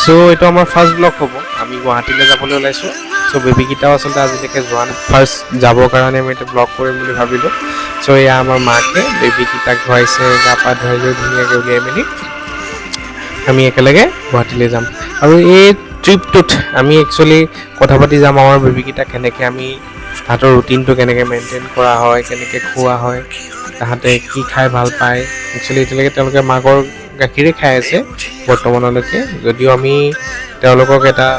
চ' এইটো আমাৰ first blog হ'ব। আমি গুৱাহাটীলৈ যাবলৈ ওলাইছোঁ। চ' বেবীকেইটাও আচলতে আজিলৈকে যোৱা নাই। ফাৰ্ষ্ট যাবৰ কাৰণে আমি এইটো ব্লগ কৰিম বুলি ভাবিলোঁ। চ' এয়া আমাৰ মাকে বেবীকেইটাক ধুৱাইছে, গা পা ধুৱাই লৈ ধুনীয়াকৈ উলিয়াই মেলি আমি একেলগে গুৱাহাটীলৈ যাম। আৰু এই ট্ৰিপটোত আমি একচুৱেলি কথা পাতি যাম, আমাৰ বেবীকেইটা কেনেকৈ, আমি তাহাঁতৰ ৰুটিনটো কেনেকৈ মেইনটেইন কৰা হয়, কেনেকৈ খোৱা হয়, তাহাঁতে কি খাই ভাল পায়। একচুৱেলি এতিয়ালৈকে তেওঁলোকে মাকৰ গাখীৰে খাই আছে বৰ্তমানলৈকে, যদিও আমি তেওঁলোকক এটা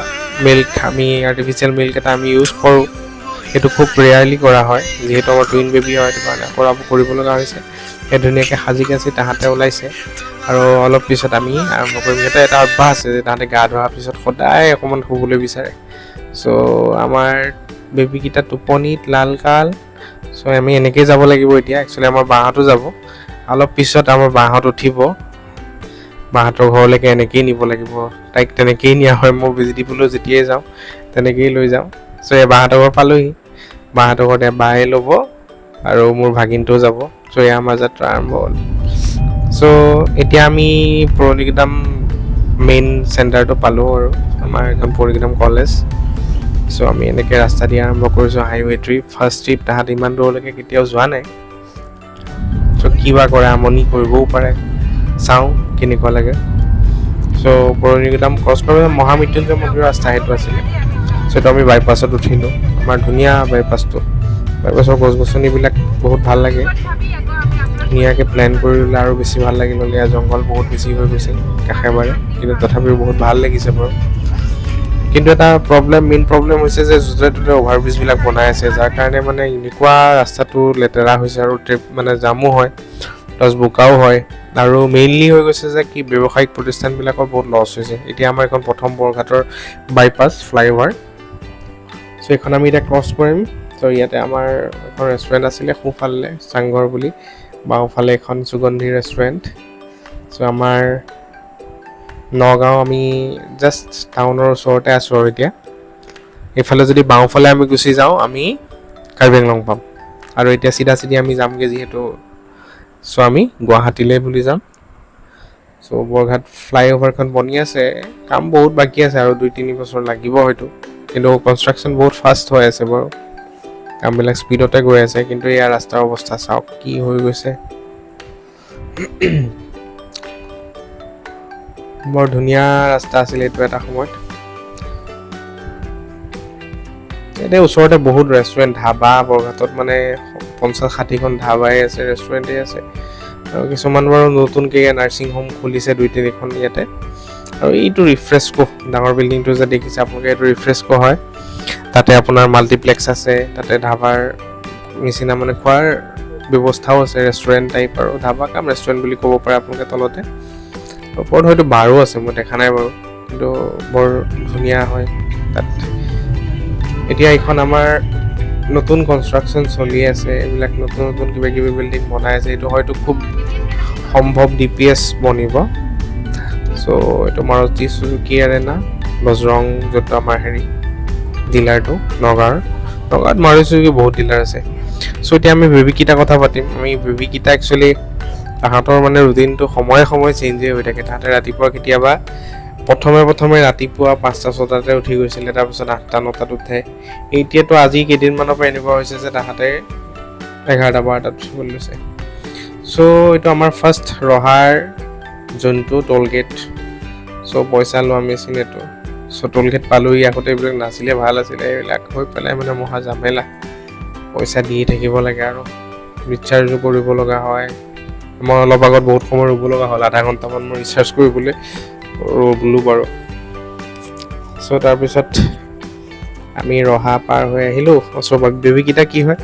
মিল্ক, আমি আৰ্টিফিচিয়েল মিল্ক এটা আমি ইউজ কৰোঁ। সেইটো খুব ৰেয়াৰলি কৰা হয়, যিহেতু আমাৰ টুইন বেবী হয়, সেইটো কাৰণে কৰিব লগা হৈছে। সেই ধুনীয়াকৈ সাজি কাচি তাহাঁতে ওলাইছে আৰু অলপ পিছত আমি আৰম্ভ কৰিম। সিহঁতে এটা অভ্যাস আছে যে তাহাঁতে গা ধোৱাৰ পিছত সদায় অকণমান শুবলৈ বিচাৰে। চ' আমাৰ বেবীকেইটা টোপনিত লাল কাল। চ' আমি এনেকেই যাব লাগিব এতিয়া। একচুৱেলি আমাৰ বাহঁতো যাব, অলপ পিছত আমাৰ বাহঁত উঠিব। বাহঁতৰ ঘৰলৈকে এনেকেই নিব লাগিব। তাইক তেনেকেই নিয়া হয়। মই বেজি দিবলৈ যেতিয়াই যাওঁ, তেনেকেই লৈ যাওঁ। চ' এই বাহঁতৰ ঘৰ পালোহি। বাহঁতৰ ঘৰত এয়া বায়ে ল'ব আৰু মোৰ ভাগিনটোও যাব। চ' এয়া আমাৰ যাত্ৰা আৰম্ভ হ'ল। চ' এতিয়া আমি পুৰণিগুদাম মেইন চেণ্টাৰটো পালোঁ আৰু আমাৰ এখন পুৰণিগুদাম কলেজ। চ' আমি এনেকৈ ৰাস্তা দি আৰম্ভ কৰিছোঁ হাইৱে ট্ৰিপ, ফাৰ্ষ্ট ট্ৰিপ। তাহাঁত ইমান দূৰলৈকে কেতিয়াও যোৱা নাই। চ' কিবা কৰে, আমনি কৰিবও পাৰে, চাওঁ কেনেকুৱা লাগে। চ' পুৰণিগুদাম ক্ৰছ কৰি মহামৃত্যুঞ্জয় মন্দিৰৰ ৰাস্তা সেইটো আছিলে। চ' এইটো আমি বাইপাছত উঠিলোঁ। আমাৰ ধুনীয়া বাইপাছটো, বাইপাছৰ গছ গছনিবিলাক বহুত ভাল লাগে। ধুনীয়াকৈ প্লেন কৰি ল'লে আৰু বেছি ভাল লাগিল হ'লে। জংঘল বহুত বেছি হৈ গৈছে কাষে বাৰে, কিন্তু তথাপিও বহুত ভাল লাগিছে বাৰু। কিন্তু এটা প্ৰব্লেম, মেইন প্ৰব্লেম হৈছে যে য'তে ত'তে অভাৰব্ৰিজবিলাক বনাই আছে, যাৰ কাৰণে মানে এনেকুৱা ৰাস্তাটো লেতেৰা হৈছে আৰু ট্ৰেফিক মানে জামো হয়, প্লাছ বোকাও হয়। আৰু মেইনলি হৈ গৈছে যে কি, ব্যৱসায়িক প্ৰতিষ্ঠানবিলাকৰ বহুত লছ হৈছে। এতিয়া আমাৰ এখন প্ৰথম বৰঘাটৰ বাইপাছ ফ্লাইঅভাৰ। চ' এইখন আমি এতিয়া ক্ৰছ কৰিম। চ' ইয়াতে আমাৰ এখন ৰেষ্টুৰেণ্ট আছিলে, সোঁফালে চাংঘৰ বুলি, বাওঁফালে এখন সুগন্ধি ৰেষ্টুৰেণ্ট। চ' আমাৰ নগাঁও, আমি জাষ্ট টাউনৰ ওচৰতে আছোঁ। আৰু এতিয়া এইফালে যদি বাওঁফালে আমি গুচি যাওঁ, আমি কাৰ্বি আংলং পাম। আৰু এতিয়া চিধা চিধি আমি যামগৈ যিহেতু, চ' আমি গুৱাহাটীলৈ বুলি যাম। চ' বৰঘাট ফ্লাইঅভাৰখন বনি আছে, কাম বহুত বাকী আছে আৰু 2-3 বছৰ লাগিব হয়তো। কিন্তু কনষ্ট্ৰাকশ্যন বহুত ফাষ্ট হৈ আছে বাৰু, কামবিলাক স্পীডতে গৈ আছে। কিন্তু ইয়াৰ ৰাস্তাৰ অৱস্থা চাওক কি হৈ গৈছে। বৰ ধুনীয়া ৰাস্তা আছিলে এইটো এটা সময়ত। এতিয়া ওচৰতে বহুত ৰেষ্টুৰেণ্ট, ধাবা, বৰঘাটত মানে 50-60খন ধাবাই আছে, ৰেষ্টুৰেণ্টেই আছে। আৰু কিছুমান বাৰু নতুনকৈ নাৰ্ছিং হোম খুলিছে দুই তিনিখন ইয়াতে। আৰু এইটো ৰিফ্ৰেছকো, ডাঙৰ বিল্ডিংটো যে দেখিছে আপোনালোকে, এইটো ৰিফ্ৰেছকো হয়। তাতে আপোনাৰ মাল্টিপ্লেক্স আছে, তাতে ধাবাৰ নিচিনা মানে খোৱাৰ ব্যৱস্থাও আছে, ৰেষ্টুৰেণ্ট টাইপ আৰু ধাবা কাম ৰেষ্টুৰেণ্ট বুলি ক'ব পাৰে আপোনালোকে। তলতে, ওপৰত হয়তো বাৰো আছে, মই দেখা নাই বাৰু, কিন্তু বৰ ধুনীয়া হয় তাত। এতিয়া এইখন আমাৰ নতুন কনষ্ট্ৰাকশ্যন চলি আছে, এইবিলাক নতুন নতুন কিবা কিবি বিল্ডিং বনাই আছে। এইটো হয়তো খুব সম্ভৱ ডিপিএছ বনিব। চ' এইটো মাৰুতি চুজুকি এৰেনা, বজৰং, য'ত আমাৰ হেৰি ডিলাৰটো নগাঁৱৰ। নগাঁৱত মাৰুতি চুজুকি বহুত ডিলাৰ আছে। চ' এতিয়া আমি বেবীকেইটা কথা পাতিম। আমি বেবীকেইটা একচুৱেলি তাহাঁতৰ মানে ৰুটিনটো সময়ে সময়ে চেঞ্জেই হৈ থাকে। তাহাঁতে ৰাতিপুৱা কেতিয়াবা প্ৰথমে প্ৰথমে ৰাতিপুৱা 5টা 6টাতে উঠি গৈছিলে, তাৰপিছত 8টা 9টাত উঠে। এতিয়াতো আজি কেইদিনমানৰ পৰা এনেকুৱা হৈছে যে তাহাঁতে 11টা 12টাত উঠিবলৈ লৈছে। চ' এইটো আমাৰ ফাৰ্ষ্ট ৰহাৰ যোনটো টোলগেট, চ' পইচা লোৱা মেচিন এইটো। চ' টোলগেট পালোহি। আগতে এইবিলাক নাছিলে, ভাল আছিলে। এইবিলাক হৈ পেলাই মানে মহা জামেলা, পইচা দিয়ে থাকিব লাগে আৰু ৰিচাৰ্জো কৰিব লগা হয়। মই অলপ আগত বহুত সময় ৰ'ব লগা হ'ল, আধা ঘণ্টামান মই ৰিচাৰ্জ কৰিবলৈ ৰ'লো বাৰু। চ' তাৰপিছত আমি ৰহা পাৰ হৈ আহিলোঁ। চ' বেবীকেইটা কি হয়,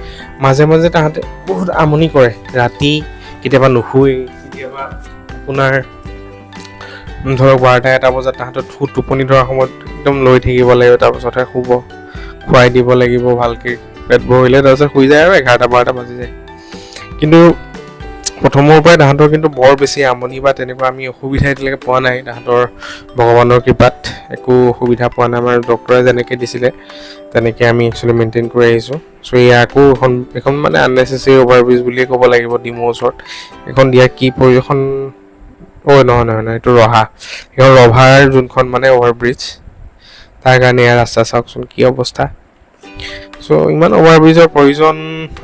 মাজে মাজে তাহাঁতে বহুত আমনি কৰে। ৰাতি কেতিয়াবা নুশুৱেই, কেতিয়াবা আপোনাৰ ধৰক 12টা 1টা বজাত তাহাঁতৰ টোপনি ধৰাৰ সময়ত একদম লৈ থাকিব লাগিব, তাৰপিছতহে শুব। খুৱাই দিব লাগিব ভালকৈ, পেট ভৰিলে তাৰপিছত শুই যায় আৰু 11টা 12টা বাজি যায়। কিন্তু প্ৰথমৰ পৰাই তাহাঁতৰ কিন্তু বৰ বেছি আমনি বা তেনেকুৱা আমি অসুবিধা এতিয়ালৈকে পোৱা নাই। তাহাঁতৰ ভগৱানৰ কৃপাত একো অসুবিধা পোৱা নাই। আমাৰ ডক্টৰে যেনেকৈ দিছিলে, তেনেকৈ আমি একচুৱেলি মেইনটেইন কৰি আহিছোঁ। চ' এয়া আকৌ এখন মানে আননেচেচেৰী অভাৰব্ৰিজ বুলিয়ে ক'ব লাগিব। ডিমৌৰ ওচৰত এখন দিয়াৰ কি প্ৰয়োজন? অ' নহয় নহয় নহয়, এইটো ৰহা। সেইখন ৰভাৰ যোনখন মানে অভাৰব্ৰিজ, তাৰ কাৰণে এয়া ৰাস্তা চাওকচোন কি অৱস্থা। চ' ইমান অভাৰব্ৰিজৰ প্ৰয়োজন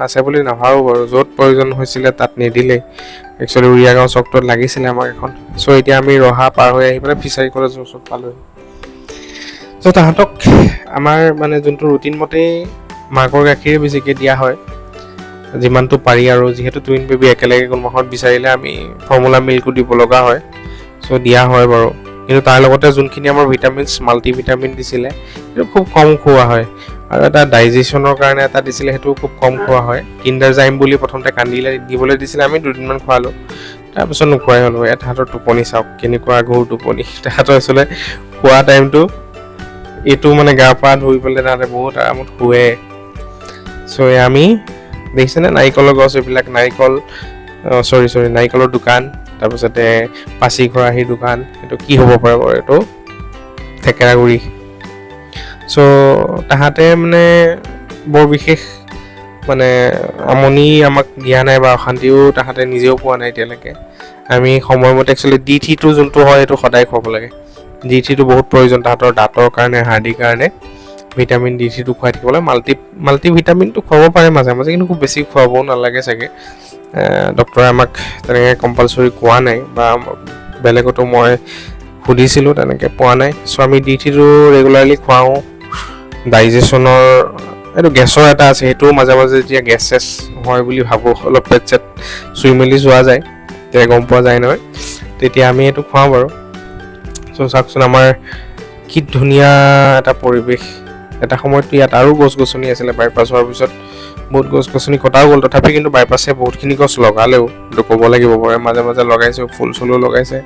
আছে বুলি নাভাবোঁ বাৰু। য'ত প্ৰয়োজন হৈছিলে তাত নিদিলেই। একচুৱেলি উৰিয়াগাঁও চকটোত লাগিছিলে আমাক এখন। চ' এতিয়া আমি ৰহা পাৰ হৈ আহি পেলাই ফিচাৰী কলেজৰ ওচৰত পালোহি। চ' তাহাঁতক আমাৰ মানে যোনটো ৰুটিন মতেই মাকৰ গাখীৰে বেছিকৈ দিয়া হয় যিমানটো পাৰি। আৰু যিহেতু টুইন বেবী একেলগে কোনোবাখনত বিচাৰিলে আমি ফৰ্মুলা মিল্কো দিব লগা হয়, চ' দিয়া হয় বাৰু। কিন্তু তাৰ লগতে যোনখিনি আমাৰ ভিটামিনছ, মাল্টি ভিটামিন দিছিলে, সেইটো খুব কম খোৱা হয়। আৰু এটা ডাইজেশ্যনৰ কাৰণে এটা দিছিলে, সেইটোও খুব কম খোৱা হয়। কিণ্ডাৰ জাইম বুলি প্ৰথমতে কান্দিলে দিবলৈ দিছিলে, আমি দুদিনমান খোৱালোঁ, তাৰপিছত নোখোৱাই হ'লোঁ। ইয়াত তাহাঁতৰ টোপনি চাওক কেনেকুৱা ঘোৰ টোপনি। তাহাঁতৰ আচলতে খোৱা টাইমটো এইটো, মানে গা পা ধুই পেলাই তাহাঁতে বহুত আৰামত শুৱে। চ' আমি দেখিছেনে নাৰিকলৰ গছ, এইবিলাক নাৰিকল, চৰি চৰি, নাৰিকলৰ দোকান, তাৰপিছতে পাচি খৰাহীৰ দোকান। এইটো কি হ'ব পাৰে বাৰু? এইটো থেকেৰাগুৰি। চ' তাহাঁতে মানে বৰ বিশেষ মানে আমনি আমাক দিয়া নাই বা অশান্তিও তাহাঁতে নিজেও পোৱা নাই এতিয়ালৈকে। আমি সময়মতে একচুৱেলি ডি 3টো যোনটো হয় সেইটো সদায় খুৱাব লাগে। ডি 3টো বহুত প্ৰয়োজন তাহাঁতৰ দাঁতৰ কাৰণে, হাৰ্ডিৰ কাৰণে। ভিটামিন ডি 3টো খুৱাই থাকিব লাগে। মাল্টি মাল্টি ভিটামিনটো খুৱাব পাৰে মাজে মাজে, কিন্তু খুব বেছি খুৱাবও নালাগে চাগে। ডক্টৰে আমাক তেনেকৈ কম্পালচৰি কোৱা নাই বা বেলেগতো মই সুধিছিলোঁ, তেনেকৈ পোৱা নাই। চ' আমি ডি 3টো ৰেগুলাৰলি খুৱাওঁ। ডাইজেশ্যনৰ এইটো গেছৰ এটা আছে, সেইটোও মাজে মাজে যেতিয়া গেছ চেছ হয় বুলি ভাবোঁ, অলপ পেট চেট চুই মেলি যোৱা যায়, তেতিয়া গম পোৱা যায় নহয়, তেতিয়া আমি এইটো খুৱাওঁ বাৰু। চ' চাওকচোন আমাৰ কি ধুনীয়া এটা পৰিৱেশ। এটা সময়ততো ইয়াত আৰু গছ গছনি আছিলে, বাইপাছ হোৱাৰ পিছত বহুত গছ গছনি কটাও গ'ল। তথাপি কিন্তু বাইপাছে বহুতখিনি গছ লগালেও, সেইটো ক'ব লাগিব বাৰু। মাজে মাজে লগাইছে, ফুল চুলো লগাইছে।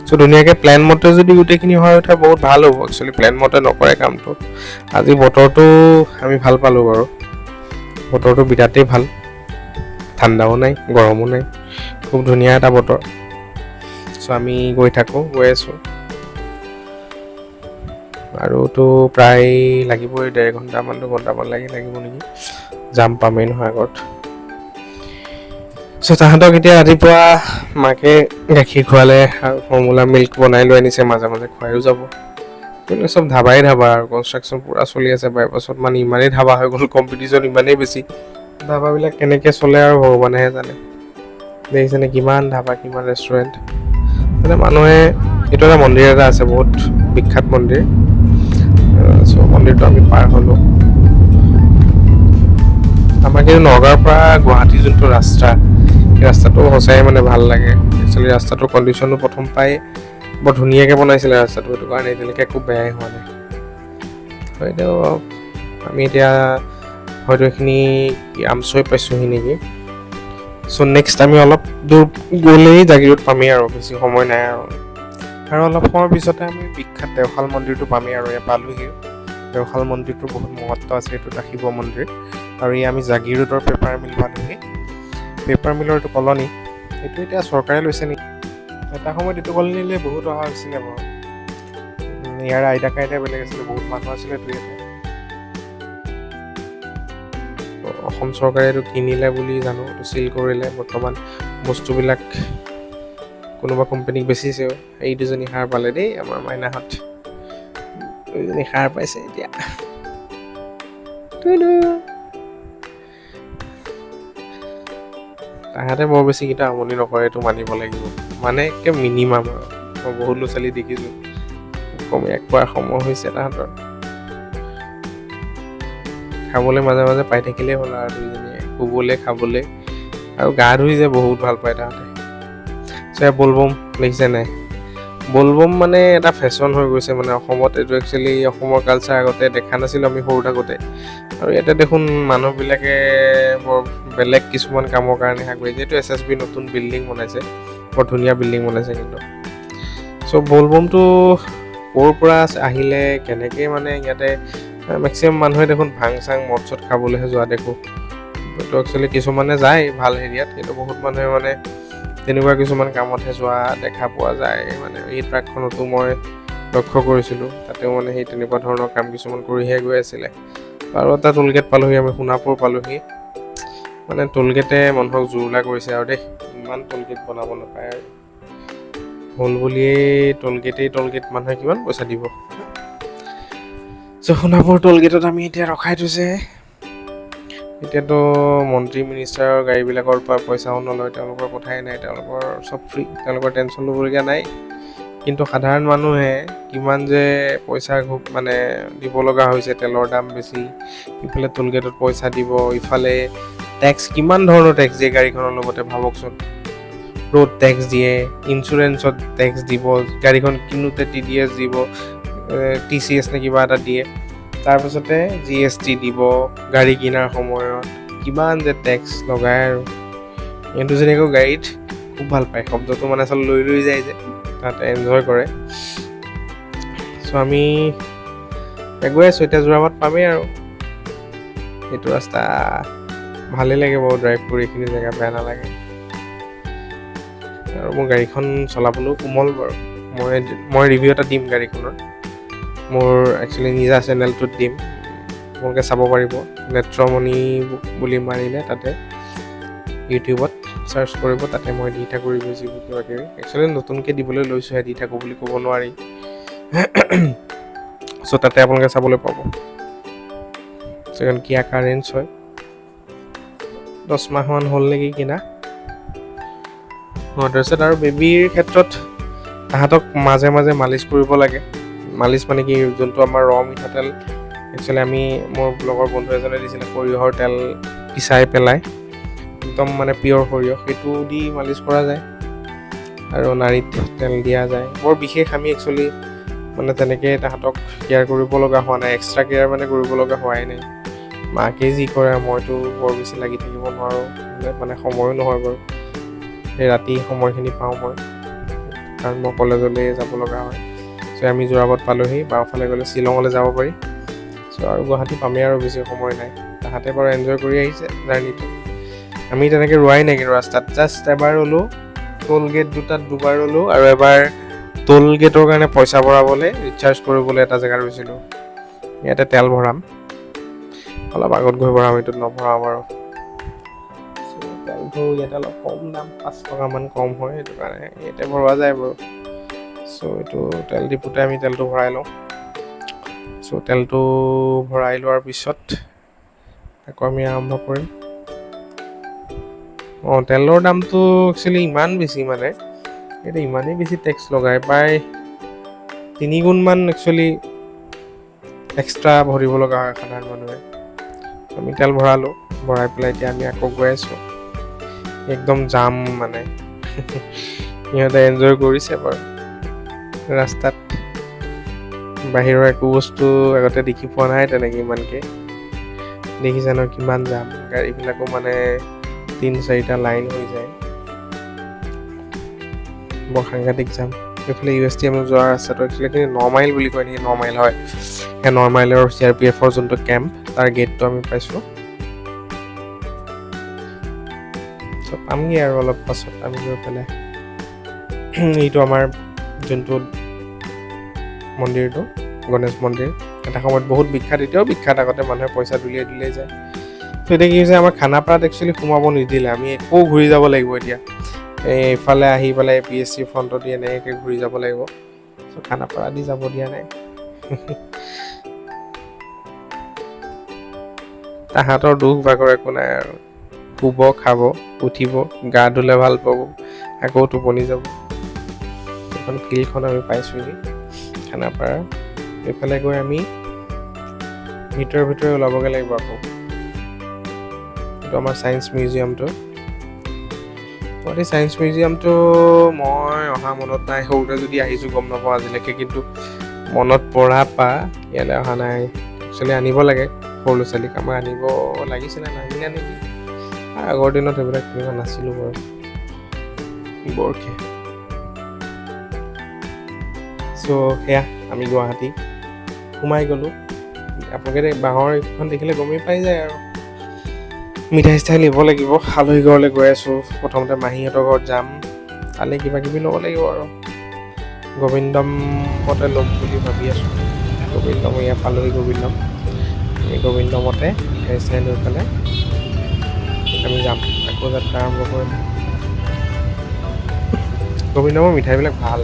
চ' ধুনীয়াকৈ প্লেন মতে যদি গোটেইখিনি হৈ উঠে বহুত ভাল হ'ব। একচুৱেলি প্লেন মতে নকৰে কামটো। আজি বতৰটো আমি ভাল পালোঁ বাৰু, বতৰটো বিৰাটেই ভাল, ঠাণ্ডাও নাই গৰমো নাই, খুব ধুনীয়া এটা বতৰ। চ' আমি গৈ থাকোঁ, গৈ আছোঁ। আৰুতো প্ৰায় লাগিবই 1.5 ঘণ্টামান, 2 ঘণ্টামান লাগিব নেকি, যাম পামেই নহয় আগত। চ' তাহাঁতক এতিয়া ৰাতিপুৱা মাকে গাখীৰ খোৱালে আৰু ফৰ্মুলা মিল্ক বনাই লৈ আনিছে, মাজে মাজে খুৱাইও যাব। কিন্তু চব ধাবাই ধাবা আৰু কনষ্ট্ৰাকশ্যন পূৰা চলি আছে বাইপাছত, মানে ইমানেই ধাবা হৈ গ'ল, কম্পিটিশ্যন ইমানেই বেছি, ধাবাবিলাক কেনেকৈ চলে আৰু ভগৱানেহে জানে। দেখিছেনে কিমান ধাবা, কিমান ৰেষ্টুৰেণ্ট। মানে মানুহে, এইটো এটা মন্দিৰ এটা আছে, বহুত বিখ্যাত মন্দিৰ। চ' মন্দিৰটো আমি পাৰ হ'লোঁ। আমাৰ কিন্তু নগাঁৱৰ পৰা গুৱাহাটী যোনটো ৰাস্তা, সেই ৰাস্তাটো সঁচাই মানে ভাল লাগে। একচুৱেলি ৰাস্তাটোৰ কণ্ডিশ্যনো প্ৰথম পাই বৰ ধুনীয়াকৈ বনাইছিলে ৰাস্তাটো, সেইটো কাৰণে এতিয়ালৈকে একো বেয়াই হোৱা নাই। হয়তো আমি এতিয়া হয়তো এইখিনি আমচৈ পাইছোঁহি নেকি। চ' নেক্সট আমি অলপ দূৰ গ'লেই জাগিৰোড পামেই আৰু, বেছি সময় নাই আৰু। আৰু অলপ সময়ৰ পিছতে আমি বিখ্যাত দেওশাল মন্দিৰটো পামেই আৰু, ইয়াত পালোহি। দেওশাল মন্দিৰটোৰ বহুত মহত্ব আছে, এইটো এটা শিৱ মন্দিৰ। আৰু এই আমি জাগিৰোডৰ পেপাৰ মিল পালোহি। পেপাৰ মিলৰ এইটো কলনী, এইটো এতিয়া চৰকাৰে লৈছে নেকি। এটা সময়ত এইটো কলনীলৈ বহুত অহা হৈছিলে বাৰু। ইয়াৰ আইতা কাইদা বেলেগ আছিলে, বহুত মানুহ আছিলেতো ইয়াতে। অসম চৰকাৰে এইটো কিনিলে বুলি জানো, এইটো চিল কৰিলে। বৰ্তমান বস্তুবিলাক কোনোবা কোম্পানীক বেচিছেও। এই দুজনী সাৰ পালে দেই, আমাৰ মাইনাহঁত দুজনী সাৰ পাইছে এতিয়া। টুডু। তাহাঁতে বৰ বেছি কিন্তু আমনি নকৰে, এইটো মানিব লাগিব, মানে একে মিনিমাম আৰু। মই বহুত ল'ৰা ছোৱালী দেখিছোঁ, কমীয়া খোৱাৰ সময় হৈছে তাহাঁতৰ। খাবলৈ মাজে মাজে পাই থাকিলেই হ'ল আৰু, দুইজনীয়ে শুবলৈ খাবলৈ আৰু গা ধুই যে বহুত ভাল পায় তাহাঁতে। চ' বলবম দেখিছে নাই? বলবম মানে এটা ফেশ্বন হৈ গৈছে মানে অসমত। এইটো একচুৱেলি অসমৰ কালচাৰ আগতে দেখা নাছিলোঁ আমি সৰু থাকোঁতে। আৰু ইয়াতে দেখোন মানুহবিলাকে বৰ বেলেগ কিছুমান কামৰ কাৰণে আগবাঢ়িছে। এইটো এছ এছ বি নতুন বিল্ডিং বনাইছে, বৰ ধুনীয়া বিল্ডিং বনাইছে কিন্তু। চ' বলবমটো ক'ৰ পৰা আহিলে, কেনেকৈ, মানে ইয়াতে মেক্সিমাম মানুহে দেখোন ভাং চাং মদ চদ খাবলৈহে যোৱা দেখোঁ। এইটো একচুৱেলি কিছুমানে যায় ভাল হেৰিয়াত, কিন্তু বহুত মানুহে মানে তেনেকুৱা কিছুমান কামতহে যোৱা দেখা পোৱা যায়। মানে এই ট্ৰাকখনতো মই লক্ষ্য কৰিছিলোঁ, তাতেও মানে সেই তেনেকুৱা ধৰণৰ কাম কিছুমান কৰিহে গৈ আছিলে। আৰু এটা টোলগেট পালোহি আমি, সোণাপুৰ পালোহি। মানে টোলগেটে মানুহক জুৰুলা কৰিছে আৰু দেই, ইমান টোলগেট বনাব নাপায় আৰু। হ'ল বুলিয়েই টোলগেটেই টোলগেট, মানুহে কিমান পইচা দিব। চ' সোণাপুৰ টোলগেটত আমি এতিয়া ৰখাই থৈছে। এতিয়াতো মন্ত্ৰী মিনিষ্টাৰৰ গাড়ীবিলাকৰ পৰা পইচাও নলয়, তেওঁলোকৰ কথাই নাই, তেওঁলোকৰ চব ফ্ৰী, তেওঁলোকৰ টেনশ্যন ল'বলগীয়া নাই। কিন্তু সাধাৰণ মানুহে কিমান যে পইচা মানে দিব লগা হৈছে, তেলৰ দাম বেছি, ইফালে টোলগেটত পইচা দিব, ইফালে টেক্স, কিমান ধৰণৰ টেক্স দিয়ে গাড়ীখনৰ লগতে ভাবকচোন। ৰোড টেক্স দিয়ে, ইঞ্চুৰেঞ্চত টেক্স দিব, গাড়ীখন কিনোতে টিডিএছ দিব, টিচিএছ নে কিবা এটা দিয়ে, তাৰপাছতে জিএছটি দিব গাড়ী কিনাৰ সময়ত, কিমান যে টেক্স লগায়। আৰু ইহঁতো যেনেকৈ গাড়ীত খুব ভাল পায়, শব্দটো মানে আচলতে লৈ লৈ যায় যে তাত এনজয় কৰে। চ' আমি গৈ আছোঁ, এতিয়া যোৰাবাট পামেই আৰু। এইটো ৰাস্তা ভালেই লাগে বাৰু ড্ৰাইভ কৰি, এইখিনি জেগা বেয়া নালাগে। আৰু মোৰ গাড়ীখন চলাবলৈও কোমল বাৰু। মই ৰিভিউ এটা দিম গাড়ীখনৰ, মোৰ একচুৱেলি নিজা চেনেলটোত দিম, আপোনালোকে চাব পাৰিব। নেত্ৰমণি বুলি মাৰিলে তাতে ইউটিউবত চাৰ্চ কৰিব, তাতে মই দি থাকোঁ ৰিভিউ চিভিউ কিবা কিবি। একচুৱেলি নতুনকৈ দিবলৈ লৈছোঁহে, দি থাকোঁ বুলি ক'ব নোৱাৰি। চ' তাতে আপোনালোকে চাবলৈ পাব। সেইখন কিয়া কাৰেঞ্চ হয়, 10 মাহমান হ'ল নেকি কিনা। অঁ, তাৰপিছত আৰু বেবীৰ ক্ষেত্ৰত তাহাঁতক মাজে মাজে মালিচ কৰিব লাগে। মালিচ মানে কি, যোনটো আমাৰ ৰ মিঠাতেল, একচুৱেলি আমি মোৰ লগৰ বন্ধু এজনে দিছিলে সৰিয়হৰ তেল পিচাই পেলাই, একদম মানে পিয়'ৰ সৰিয়হ, সেইটো দি মালিচ কৰা যায় আৰু নাড়িত তেল দিয়া যায়। বৰ বিশেষ আমি একচুৱেলি মানে তেনেকৈ তাহাঁতক কেয়াৰ কৰিব লগা হোৱা নাই, এক্সট্ৰা কেয়াৰ মানে কৰিব লগা হোৱাই নাই। মাকেই যি কৰে, মইতো বৰ বেছি লাগি থাকিব নোৱাৰোঁ, মানে সময়ো নহয় বাৰু। সেই ৰাতি সময়খিনি পাওঁ মই, কাৰণ মই কলেজলৈ যাব লগা হয়। চ' আমি যোৰাবাট পালোহি, বাওঁফালে গ'লে শ্বিলঙলৈ যাব পাৰি। চ' আৰু গুৱাহাটী পামেই আৰু বেছি সময় নাই। তাহাঁতে বাৰু এনজয় কৰি আহিছে জাৰ্ণিটো। আমি তেনেকৈ ৰোৱাই নাই কিন্তু ৰাস্তাত, জাষ্ট এবাৰ ৰ'লোঁ টোল গেট দুটাত, দুবাৰ ৰ'লোঁ আৰু এবাৰ টোল গেটৰ কাৰণে পইচা ভৰাবলৈ, ৰিচাৰ্জ কৰিবলৈ এটা জেগাত ৰৈছিলোঁ। ইয়াতে তেল ভৰাম, অলপ আগত গৈ ভৰাম, এইটোত নভৰাওঁ বাৰু। তেলটো ইয়াতে অলপ কম দাম, 5 টকামান কম হয়, সেইটো কাৰণে ইয়াতে ভৰোৱা যায় বাৰু। চ' এইটো তেল ডিপুতে আমি তেলটো ভৰাই লওঁ। চ' তেলটো ভৰাই লোৱাৰ পিছত আকৌ আমি আৰম্ভ কৰিম। অঁ, তেলৰ দামটো একচুৱেলি ইমান বেছি, মানে এতিয়া ইমানেই বেছি টেক্স লগায়, প্ৰায় তিনিগুণমান একচুৱেলি এক্সট্ৰা ভৰিব লগা হয় সাধাৰণ মানুহে। আমি তেল ভৰালোঁ, ভৰাই পেলাই এতিয়া আমি আকৌ গৈ আছোঁ। একদম জাম, মানে সিহঁতে এনজয় কৰিছে বাৰু। ৰাস্তাত বাহিৰৰ একো বস্তু আগতে দেখি পোৱা নাই তেনেকৈ ইমানকৈ। দেখিছে ন কিমান জাম, গাড়ীবিলাকো মানে তিনি চাৰিটা লাইন হৈ যায়, বৰ সাংঘাতিক জাম। এইফালে ইউ এছ টি এম যোৱা ৰাস্তাটো একচুৱেলি 9 মাইল বুলি কয় নেকি, 9 মাইল হয়। সেই 9 মাইলৰ চিআৰপিএফৰ যোনটো কেম্প, তাৰ গেটটো আমি পাইছোঁ। চ' পামগৈ আৰু অলপ পাছত আমি গৈ পেলাই। এইটো আমাৰ যোনটো মন্দিৰটো, গণেশ মন্দিৰ, এটা সময়ত বহুত বিখ্যাত, এতিয়াও বিখ্যাত। আগতে মানুহে পইচা দলিয়াই দলিয়াই যায়। ত' এতিয়া কি হৈছে, আমাৰ খানাপাৰাত একচুৱেলি সোমাব নিদিলে, আমি আকৌ ঘূৰি যাব লাগিব এতিয়া। এই এইফালে আহি পেলাই এপিএছচি ফ্ৰণ্টত দি এনেকৈ ঘূৰি যাব লাগিব। চ' খানাপাৰা দি যাব দিয়া নাই। তাহাঁতৰ দুখ ভাগৰ একো নাই আৰু, শুব, খাব, উঠিব, গা ধুলে ভাল পাব, আকৌ টোপনি যাব। এখন ফিল্ডখন আমি পাইছোঁহি খানাপাৰাৰ। এইফালে গৈ আমি ভিতৰে ভিতৰে ওলাবগৈ লাগিব আকৌ। এইটো আমাৰ ছায়েন্স মিউজিয়ামটো। গুৱাহাটী ছায়েন্স মিউজিয়ামটো মই অহা মনত নাই, সৰুতে যদি আহিছোঁ গম নাপাওঁ আজিলৈকে, কিন্তু মনত পৰা পা ইয়ালৈ অহা নাই। একচুৱেলি আনিব লাগে সৰু ল'ৰা ছোৱালীক, আমাক আনিব লাগিছিলে, নানিলে নেকি? আগৰ দিনত সেইবিলাক তেনেকুৱা নাছিলোঁ বাৰু বৰকৈ। চ' সেয়া আমি গুৱাহাটী সোমাই গ'লোঁ। আপোনালোকে বাঁহৰ এইখন দেখিলে গমেই পাই যায়। আৰু মিঠাই চিঠাই নিব লাগিব, আলহী ঘৰলৈ গৈ আছোঁ। প্ৰথমতে মাহীহঁতৰ ঘৰত যাম, তালৈ কিবা কিবি ল'ব লাগিব। আৰু গোবিন্দমতে ল'ম বুলি ভাবি আছোঁ। গোবিন্দম ইয়াত পালোহি, গোবিন্দম। এই গোবিন্দমতে মিঠাই চিঠাই লৈ পেলাই আমি যাম, আকৌ যাত্ৰা আৰম্ভ কৰিম। গোবিন্দমৰ মিঠাইবিলাক ভাল,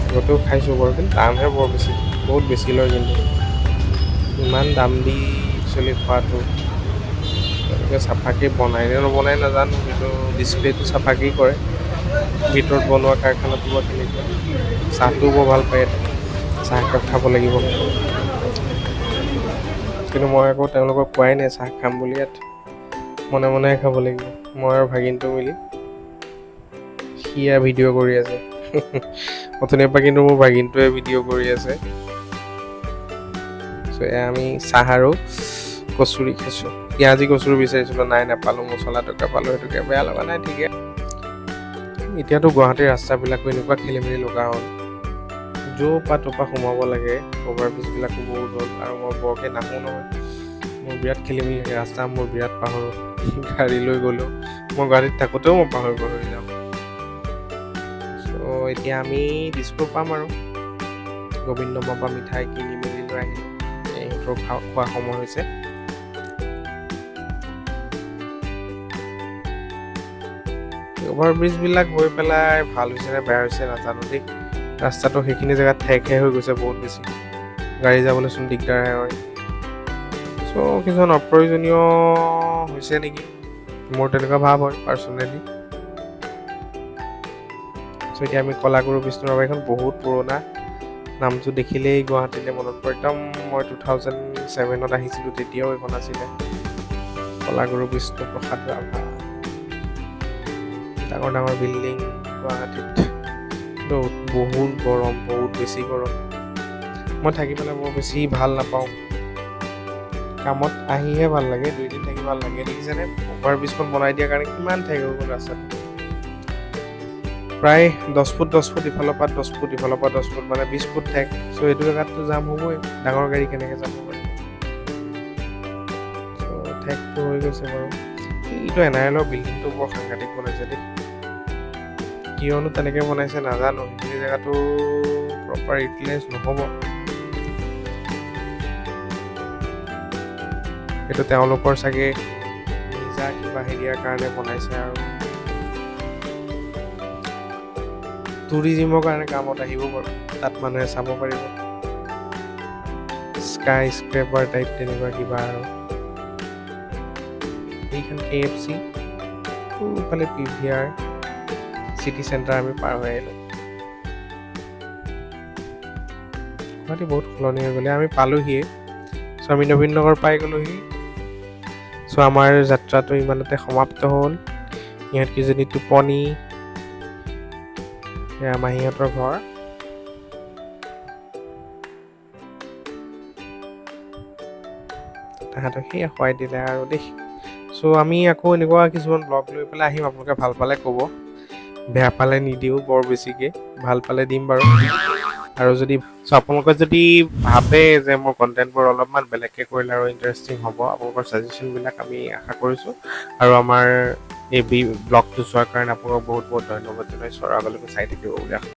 আগতেও খাইছোঁ বাৰু, কিন্তু দামহে বৰ বেছি, বহুত বেছি লয়। কিন্তু ইমান দাম দি একচুৱেলি খোৱাটো, তেওঁলোকে চাফাকৈ বনাই নে নবনাই নাজানো, কিন্তু ডিছপ্লেটো চাফাকেই কৰে। ভিতৰত বনোৱা কাৰখানাটো বা কেনেকুৱা। চাহটোও বৰ ভাল পায় ইয়াতে, চাহ একাপ খাব লাগিব। কিন্তু মই আকৌ তেওঁলোকক কোৱাই নাই চাহ খাম বুলি, ইয়াত মনে মনেহে খাব লাগিব মই আৰু ভাগিনটো মিলি। সি ভিডিঅ' কৰি আছে অথনিৰ পৰা, কিন্তু মোৰ ভাগিনটোৱে ভিডিঅ' কৰি আছে। চ' এয়া আমি চাহ আৰু কচুৰি খাইছোঁ। পিঁয়াজি কচুৰি বিচাৰিছিলোঁ, নাই, নাপালোঁ। মছলাটোকে পালোঁ, সেইটোকে, বেয়া লগা নাই, ঠিকে। এতিয়াতো গুৱাহাটীৰ ৰাস্তাবিলাকো এনেকুৱা খেলি মেলি লগা হ'ল, য'ৰ পৰা ত'ৰ পৰা সোমাব লাগে। অভাৰ ব্ৰিজবিলাকো বহুত হ'ল আৰু মই বৰকৈ নাহোঁ নহয়, মোৰ বিৰাট খেলি মেলি লাগে ৰাস্তা, মোৰ বিৰাট পাহৰোঁ। গাড়ী লৈ গ'লোঁ, মই গুৱাহাটীত থাকোঁতেও মই পাহৰি পাহৰি যাওঁ। চ' এতিয়া আমি দিছপুৰ পাম আৰু গোবিন্দমৰ পৰা মিঠাই কিনি মেলি লৈ আহিলোঁ। ইহঁতৰ খোৱা সময় হৈছে। অভাৰ ব্ৰিজবিলাক হৈ পেলাই ভাল হৈছে নে বেয়া হৈছে নাজানো দেই। ৰাস্তাটো সেইখিনি জেগাত ঠেকহে হৈ গৈছে বহুত বেছি, গাড়ী যাবলৈচোন দিগদাৰহে হয়। চ' কিছুমান অপ্ৰয়োজনীয় হৈছে নেকি, মোৰ তেনেকুৱা ভাৱ হয় পাৰ্চনেলি। চ' এতিয়া আমি কলাগুৰু বিষ্ণু ৰাভা, এইখন বহুত পুৰণা, নামটো দেখিলেই গুৱাহাটীলৈ মনত পৰে একদম। মই 2007ত আহিছিলোঁ, তেতিয়াও এইখন আছিলে, কলাগুৰু বিষ্ণু প্ৰসাদ ৰাভা। ডাঙৰ ডাঙৰ বিল্ডিং গুৱাহাটীত, কিন্তু বহুত গৰম, বহুত বেছি গৰম। মই থাকি পেলাই বৰ বেছি ভাল নাপাওঁ, কামত আহিহে ভাল লাগে, দুইদিন থাকি ভাল লাগে। দেখিছেনে, অভাৰ ব্ৰিজখন বনাই দিয়াৰ কাৰণে কিমান ঠেক হৈ গ'ল ৰাস্তাটো, প্ৰায় 10 ফুট 10 ফুট ইফালৰ পৰা 10 ফুট, ইফালৰ পৰা 10 ফুট, মানে 20 ফুট ঠেক। চ' এইটো জেগাততো জাম হ'বই, ডাঙৰ গাড়ী কেনেকৈ যাব পাৰিব? চ' ঠেকটো হৈ গৈছে বাৰু। এইটো এন আৰ এলৰ বিল্ডিংটো বৰ সাংঘাতিক বনাইছে দেই, কিয়নো তেনেকৈ বনাইছে নাজানো। সেইখিনি জেগাটো প্ৰপাৰ ইউটিলাইজ নহ'ব, সেইটো তেওঁলোকৰ চাগে নিজা কিবা হেৰিয়াৰ কাৰণে বনাইছে আৰু টুৰিজিমৰ কাৰণে কামত আহিব বাৰু, তাত মানুহে চাব পাৰিব, স্কাই স্ক্ৰেপাৰ টাইপ তেনেকুৱা কিবা। আৰু এইখন কেএফচি, ইফালে পিভিআৰ, চিটি চেণ্টাৰ আমি পাৰ হৈ আহিলোঁ। গুৱাহাটী বহুত সলনি হৈ গ'লে, আমি পালোহিয়ে। চ' আমি নবীন নগৰ পাই গ'লোহি। চ' আমাৰ যাত্ৰাটো ইমানতে সমাপ্ত হ'ল। ইহঁতকেইজনী টোপনি। এয়া মাহীহঁতৰ ঘৰ। তাহাঁতক সেয়া খুৱাই দিলে আৰু দেই। চ' আমি আকৌ এনেকুৱা কিছুমান ব্লগ লৈ পেলাই আহিম, আপোনালোকে ভাল পালে ক'ব, বেয়া পালে নিদিওঁ বৰ বেছিকৈ, ভাল পালে দিম বাৰু। আৰু যদি চ' আপোনালোকে যদি ভাবে যে মোৰ কণ্টেণ্টবোৰ অলপমান বেলেগকৈ কৰিলে আৰু ইণ্টাৰেষ্টিং হ'ব, আপোনালোকৰ ছাজেশ্যনবিলাক আমি আশা কৰিছোঁ। আৰু আমাৰ এই ব্লগটো চোৱাৰ কাৰণে আপোনালোকক বহুত বহুত ধন্যবাদ জনাইছোঁ আৰু আগলৈকে চাই থাকিব বুলি আশা